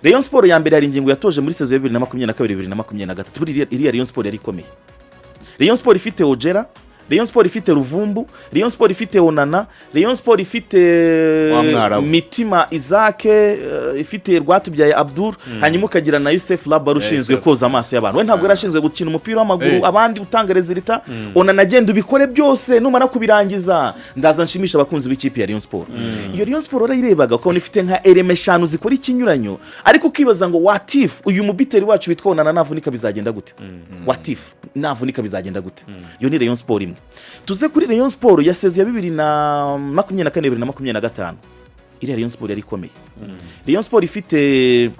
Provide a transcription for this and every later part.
Rayon Sport ya mbere hari ingingo yatoje muri saison ya 2022, 2023. Buriya iriya Rayon Sport yari ikomeye. Rayon Sport ifite Ojera, Rayon Sport ifite Ruvumbu, Rayon Sport ifite Onana, Rayon Sport ifite Wa Mwarabu. Mitima Isaac, ifite Rwatubyaye Abdul, hanyuma ukagira na Yusef Laba ushinzwe Yusef. koza amaso y'abantu. We ntabwo yari ashinzwe gukina umupira w'amaguru, abandi utanga résultat. Onana, agenda ubikore byose, numara kubirangiza ndaza nshimisha abakunzi b'ikipe ya Rayon Sport. Iyo Rayon Sport warayirebaga ukabona ifite nka éléments eshanu zikora ikinyuranyo, ariko ukibaza ngo what if uyu mubiteri wacu witwa Onana navunika bizagenda gute? What if navunika bizagenda gute? Iyo ni Rayon Sport imwe. Tuze kuri Rayon Sport ya saison ya 2024, 2025. Iriya Rayon Sport yari ikomeye. Rayon Sport ifite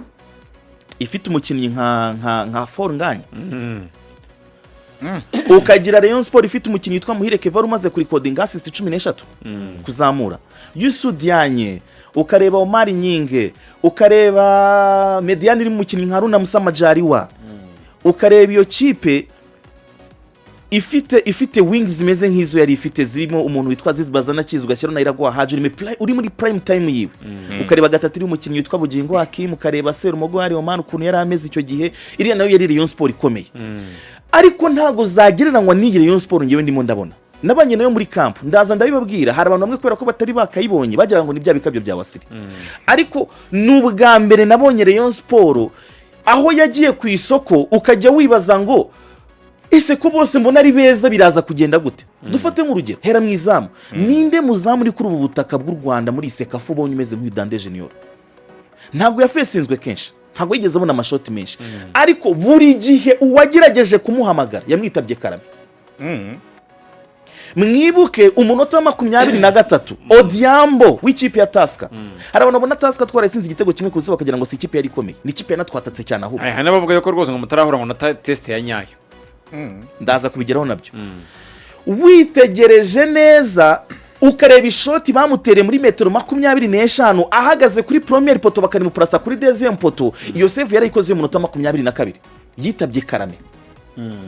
umukinnyi nka Fall Ngagne, ukagira Rayon Sport ifite umukinnyi witwa Muhire Kevin umaze kurikodinga assist 13 kuzamura, Youssou Diagne, ukareba Omar Gning, ukareba médiane irimo umukinnyi nka Haruna Musa Majaliwa, ukareba iyo kipe ifite wings zimeze nk'izo yari ifite, zirimo umuntu witwa Aziz Bazana Kizi, ugashyiraho na Iraguha Haji uri muri prime time yiwe, ukareba gatatu iri umukinnyi witwa Bugingo Hakim, ukareba Serumogo hari Oman ukuntu yari ameze icyo gihe. Iriya nayo yari Rayon Sport ikomeye, ariko ntabwo zagereranywa n'iyi Rayon Sport ngewe ndimo ndabona. Nabanye nayo muri camp, ndaza ndabibabwira. Hari abantu bamwe kubera ko batari bakayibonye bagira ngo ni bya bikabyo bya Wasiri, ariko ni ubwa mbere nabonye Rayon Sport aho yagiye ku isoko ukajya wibaza ngo ese ko bose mbona ari beza, biraza kugenda gute? Dufate nk'urugero, hera mu izamu. Ninde muzamu uri kuri ubu butaka bw'u Rwanda muri CECAFA ubonye umeze nk'uyu Dande Junior? Ntabwo yafesinzwe kenshi, ntabwo yigeze abona amashoti menshi, ariko buri gihe uwagerageje kumuhamagara yamwitabye karame. Mwibuke umunota wa 23, Odiambo w'ikipe ya Tusker. Hari abantu babona Tusker twarasinze igitego 1-0 bakagira ngo si ikipe yari ikomeye. Ni ikipe yanatwatatse cyane ahubwo. Hari n'abavuga yuko rwose ngo mutarahura ngo na test ya nyayo. Ndaza kubigeraho nabyo. Witegereje neza ukareba ishoti bamutereye muri metero 25 ahagaze kuri premier poteau, bakanimupurasa kuri deuxième poteau, iyo save yarayikoze y'umunota 22, yitabye karame.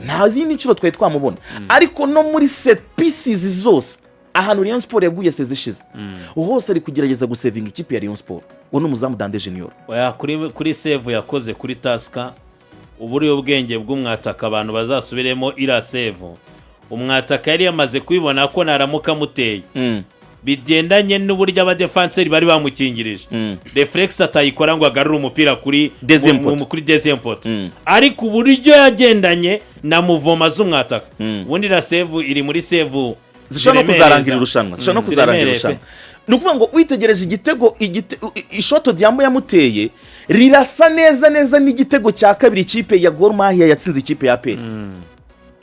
Nta zindi nshuro twari twamubona, ariko no muri set pieces zose ahantu Rayon Sport yaguye saison ishize hose ari kugerageza gusevinga ikipe ya Rayon Sport. Uwo ni umuzamu Dande Junior. Oya, kuri save yakoze kuri Tusker, ubu ubwenge bw'umwataka, abantu bazasubiremo iriya save. Umwataka yari yamaze kubibona ko naramuka amuteye, bigendanye n'uburyo abadefanseri bari bamukingirije, réflexe atayikora ngo agarure umupira kuri Deuxième poteau. Kuri deuxième poteau. Ariko uburyo yagendanye na mouvement z'umwataka, ubundi iriya save iri muri save zishobora no ziremereza. Kuzarangira irushanwa, zishobora no kuzarangira Ziremereye irushanwa. pe. Ni ukuvuga ngo witegereje igitego, ishoto Diambo yamuteye rirasa neza neza n'igitego cya kabiri ikipe ya Gor Mahia yatsinze ikipe ya APR,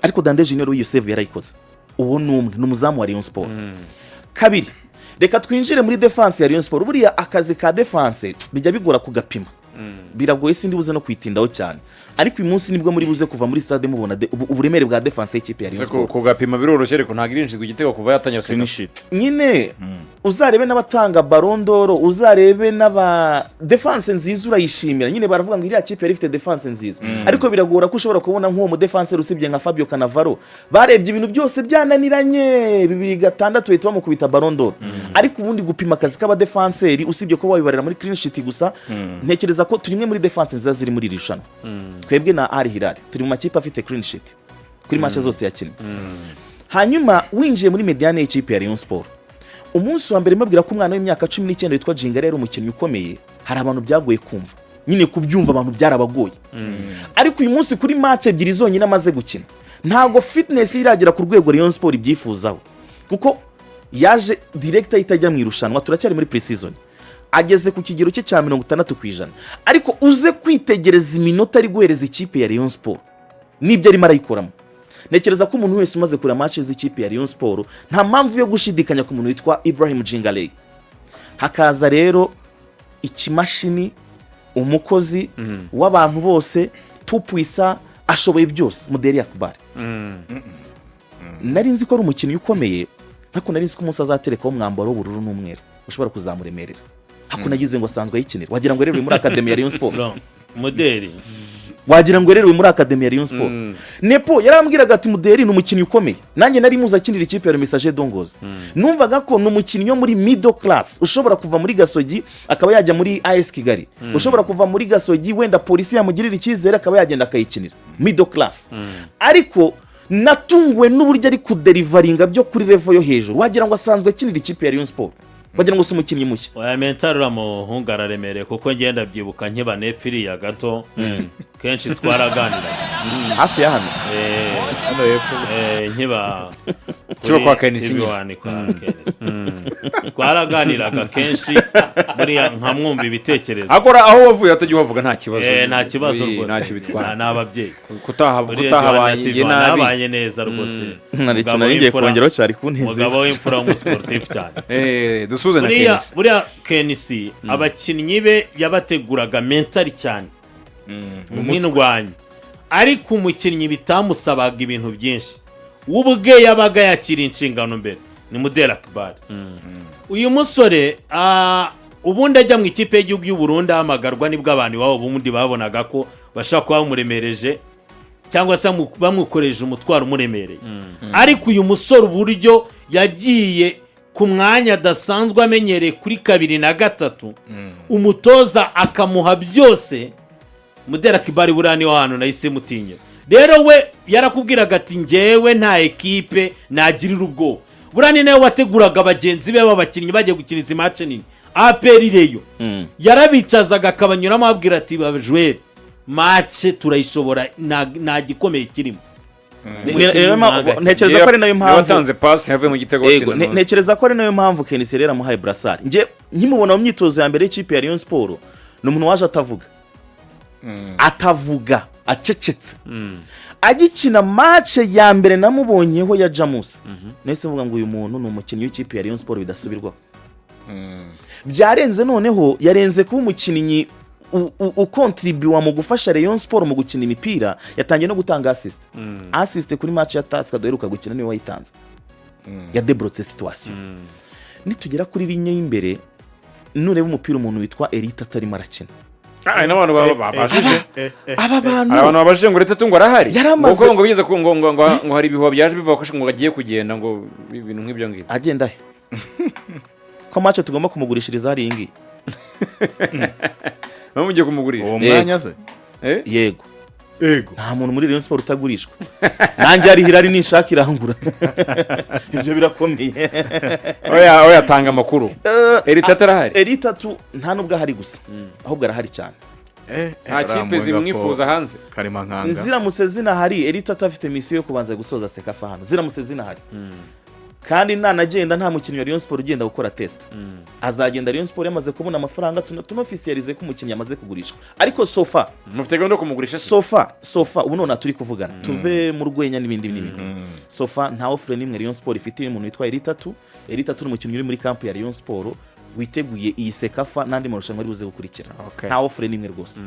ariko Dande Junior w'iyo save yarayikoze. Uwo ni umwe, ni umuzamu wa Rayon Sport. Kabiri, reka twinjire muri défense ya Rayon Sport. Buriya akazi ka défense bijya bigora kugapima, biragoye, sindi buze no kwitindaho cyane, ariko uyu munsi nibwo muri buze kuva muri stade mubona uburemere bwa défense y'ikipe ya Rayon Ese Sport. Kugapima biroroshye, ariko ntabwo irinjizwa igitego kuva yatangira Clean CECAFA. sheet. Nyine uzarebe n'abatanga Ballon d'Or, uzarebe n'aba défense nziza urayishimira. Nyine baravuga ngo iriya kipe yari ifite défense nziza, ariko biragora ko ushobora kubona nk'uwo mudefanse usibye nka Fabio Cannavaro. Barebye ibintu byose byananiranye 2006 bahita bamukubita Ballon d'Or. Ariko ubundi gupima akazi k'abadefanseri, usibye ko wabibarira muri clean sheet gusa, ntekereza ko turi imwe muri défense nziza ziri muri iri rushanwa. Twebwe na Al Hilal turi mu makipe afite clean sheet kuri match zose yakinnye. Hanyuma winjiye muri médiane y'ikipe ya Rayon Sport, umunsi wa mbere mbabwira ko umwana w'imyaka 19 witwa Jingare yari umukinnyi ukomeye, hari abantu byagoye kumva. Nyine kubyumva abantu byarabagoye, ariko uyu munsi kuri match ebyiri zonyine amaze gukina, ntabwo fitness ye iragera ku rwego Rayon Sport ibyifuzaho, kuko yaje direct ahita ajya mu irushanwa, turacyari muri pre-season. Ageze ku kigero cye cya 60%, ariko uze kwitegereza iminota ari guhereza ikipe ya Rayon Sport n'ibyo arimo arayikoramo. Ntekereza ko umuntu wese umaze kureba match z'ikipe ya Rayon Sport nta mpamvu yo gushidikanya ku muntu witwa Ibrahim Jingaley. Hakaza rero ikimashini, umukozi w'abantu bose, tupwisa, ashoboye byose, Muderi Akbar. Nari nzi ko ari umukinnyi ukomeye, ariko nari nzi ko umunsi azaterekaho umwambaro w'ubururu n'umweru ushobora kuzamuremerera, ariko nagize ngo asanzwe ayikinira, wagira ngo rero uri muri academy ya Rayon Sport. Bro, Muderi. Wagira ngo yarerewe muri academy ya Rayon Sport. Nepo yarambwiraga ati: "Muderi ni umukinnyi ukomeye." Nanjye nari muzi akinira ikipe ya Messager de Ngozi. Numvaga ko ni umukinnyi wo muri middle class, ushobora kuva muri Gasogi akaba yajya muri AS Kigali, ushobora kuva muri Gasogi wenda Polisi yamugirira icyizere akaba yagenda akayikinira, middle class. Ariko natunguwe n'uburyo ari kudeliveringa byo kuri level yo hejuru, wagira ngo asanzwe akinira ikipe ya Rayon Sport, wagira ngo si umukinnyi mushya. Oya, mental uriya muhungu araremereye, kuko ngenda byibuka nkiba nepfiriya gato, kenshi twaraganiraga. Hafi ya hano. Hano hepfo. Nkiba Kiba kwa KNC. TV One kwa KNC, twaraganiraga kenshi, buriya nkamwumva ibitekerezo. Akora aho wavuye atajya uhavuga, nta kibazo. Nta kibazo Oyi, rwose. ntacyo bitwara. Ni ababyeyi. Kutaha Buriya kutahabanye TV One nabi. nabanye neza rwose. Nari ikintu Umugabo nari ngiye w'imfura- kongeraho cyari kunezeza. Umugabo w'imfura w'umusiporutifu cyane. Dusuhuze na Buriya KNC. Buriya KNC abakinnyi be yabateguraga mental cyane nk'indwanyi, ariko umukinnyi bitamusabaga ibintu byinshi, we ubwe yabaga yakira inshingano mbere, ni Muderi Akbar. Uyu musore ubundi ajya mu ikipe y'igihugu y'u Burundi ahamagarwa, nibwo abantu iwabo ubundi babonaga ko bashobora kuba bamuremereje cyangwa se bamukoreje umutwaro umuremereye. Ariko uyu musore uburyo yagiye ku mwanya adasanzwe amenyereye kuri kabiri na gatatu, umutoza akamuha byose, Muderi Akbar buriya niho hantu nahise mutinyira. Rero we yarakubwiraga ati: "Njyewe nta ekipe nagirira ubwoba." Buriya ni nawe wateguraga bagenzi be b'abakinnyi bagiye gukina izi match nini, APR, Rayon. Yarabicazaga akabanyuramo ababwira ati: "Bajwere, match turayishobora, nta gikomeye kirimo." Rero ntekereza ko ari nayo mpamvu watanze pasi yavuye mu gitego Yego, watsinda. ntekereza ko ari nayo mpamvu KNC rero amuhaye brassard. Njye nkimubona mu myitozo ya mbere y'ikipe ya Rayon Sport, ni umuntu waje atavuga, atavuga, acecetse. Agikina match ya mbere namubonyeho ya Jamus, nahise mvuga ngo uyu muntu ni umukinnyi w'ikipe ya Rayon Sport bidasubirwaho. Byarenze noneho, yarenze kuba umukinnyi ukontribuwa mu gufasha Rayon Sport mu gukina imipira, yatangiye no gutanga assist. Assist kuri match ya Tusker duheruka gukina niwe wayitanze, yadeborotse situation. Nitugera kuri ligne y'imbere, nureba umupira umuntu witwa Erita atarimo arakina. Hari n'abantu babajije. Aba bantu Hari abantu babajije ngo Leta ngo arahari. Yari amaze- ngo ngo bigeze ngo hari ibihuha byaje bivuga ko ngo agiye kugenda, ngo ibintu nk'ibyo ngibyo. Agenda he, ko match tugomba kumugurishiriza hari iyi ngiyi? Baba mugiye kumugurisha? Uwo mwanya se? Eh? Yego. Ego. Nta muntu muri Rayon Sport utagurishwa. Nanjye hari Hilal nishaka irangura, ibyo birakomeye. Oya oya, tanga amakuru. Erita atarahari. Eritatu nta nubwo ahari gusa, ahubwo arahari cyane. Nta kipe zimwifuza hanze? Karima nkanga. Ziramutse zinahari, Eritatu afite mission yo kubanza gusoza CECAFA hano. Ziramutse zinahari kandi nanagenda, nta mukinnyi wa Rayon Sport ugenda gukora test. Azagenda Rayon Sport yamaze kubona amafaranga, tunofisiyalize ko umukinnyi yamaze kugurishwa. Ariko so far Mufite gahunda yo kumugurisha se? So far, so far, ubu none turi kuvugana, tuve mu rwenya n'ibindi n'ibindi, so far nta offre n'imwe Rayon Sport ifite umuntu witwa Eritatu. Eritatu ni umukinnyi uri muri camp ya Rayon Sport witeguye iyi CECAFA n'andi marushanwa ari buze gukurikira. Okay. Nta offre n'imwe rwose.